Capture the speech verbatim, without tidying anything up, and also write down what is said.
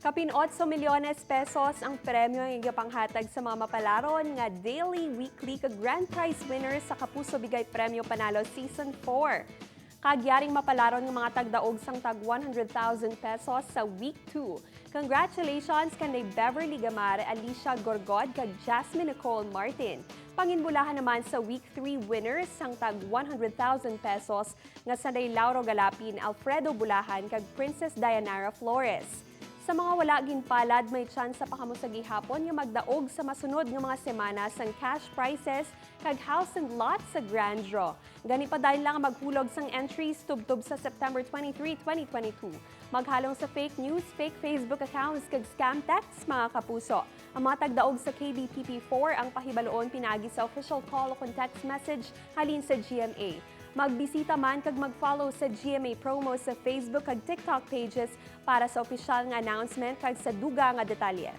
Kapin otso milyones pesos ang premyo nga igapanghatag sa mga mapalaron nga daily, weekly, kag grand prize winners sa Kapuso Bigay Premyo Panalo Season four. Kag yaring mapalaron nga mga tagdaog sang tag one hundred thousand pesos sa Week two. Congratulations kanday Beverly Gamar, Alicia Gorgod, kag Jasmine Nicole Martin. Panginbulahan naman sa Week three winners sang tag one hundred thousand pesos nga sanday Lauro Galapin, Alfredo Bulahan, kag Princess Dayanara Flores. Sa mga wala ginpalad, may tsansa pa kamo sa gihapon nga magdaog sa masunod nga mga semana sang cash prizes kag house and lot sa Grand Draw. Gani, padayon lang ang maghulog sang entries tubtob sa September twenty-three, twenty twenty-two. Maghalong sa fake news, fake Facebook accounts, kag scam texts, mga kapuso. Ang mga tagdaog sa K B P P four ang pahibaluon pinaagi sa official call o text message halin sa G M A. Magbisita man kag mag-follow sa G M A Promo sa Facebook kag TikTok pages para sa opisyal nga announcement kag sa dugang nga detalye.